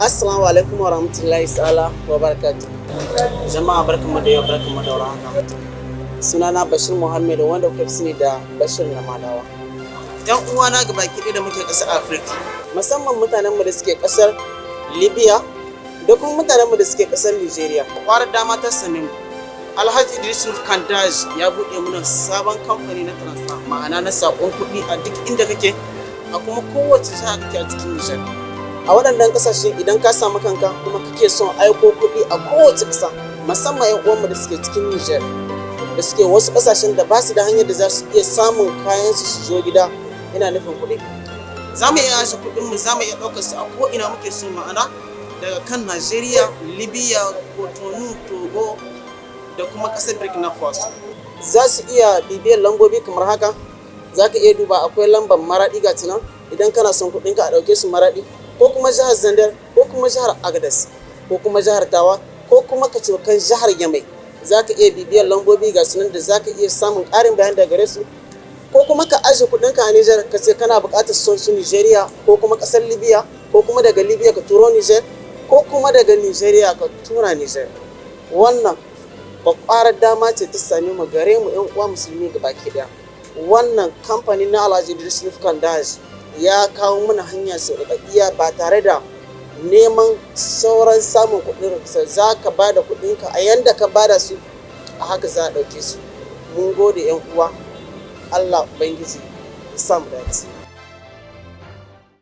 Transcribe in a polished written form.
Assalamu alaikum wa rahmatullahi ta'ala wa barakatuh. Jama'a, barkanmu da yau, barkanmu da warhaka. Sunana Bashir Muhammad, wanda kuka fi sani da Bashir na Madawa. Yan uwana gabaki ɗaya da muke ƙasar Afirka, musamman mutanenmu da suke ƙasar Libya da kuma mutanenmu da suke ƙasar Nigeria. Kwarar dama ta same mu. Alhaji Idris Kandaj ya buɗe mana sabon kamfani na transfer, ma'ana na saƙon kuɗi, a duk inda kake, a kuma kowace jiha kake a cikin Nijar. A waɗannan ƙasashe, idan ka samu kanka kuma kake son aiko kuɗi a kowace ƙasa, musamman 'yan uwanmu da suke cikin Nijar da suke wasu ƙasashen da ba su da hanyar da za su iya samun kayan su su zo gida, ina nufin kuɗi. Za mu iya ashe kuɗin mu, za mu iya ɗaukar su a ko ina muke so, ma'ana daga kan Najeriya, Libya, Cotonou, Togo da kuma ƙasar Burkina Faso. Za su iya bibiyar lambobi kamar haka. Za ka iya duba, akwai lambar Maraɗi, ga nan, idan kana son kuɗinka a ɗauke su Maraɗi, ko kuma jihar Zandar, ko kuma jihar Agadez, ko kuma jihar Tawa, ko kuma ka kan jihar Yamai. Za ka iya bibiyar lambobi ga sunan da za ka iya samun ƙarin bayani daga gare su, ko kuma ka aje kuɗinka a Nijar, ka ce kana buƙatar son su Nigeria ko kuma ƙasar Libya, ko kuma daga Libya ka turo Niger, ko kuma daga Nigeria ka tura Niger. Wannan kwakwarar dama ce ta sami mu gare mu 'yan uwa musulmi gabaki ɗaya. Wannan kamfani na Alhaji Idris Kandaj ya kawo mana hanya sauƙaƙƙiya ba tare da neman sauran samun kuɗin. Za ka ba da kuɗinka a yanda ka bada su, a haka za a ɗauke su. Mun gode, 'yan uwa. Allah Ubangiji ya sa mu dace.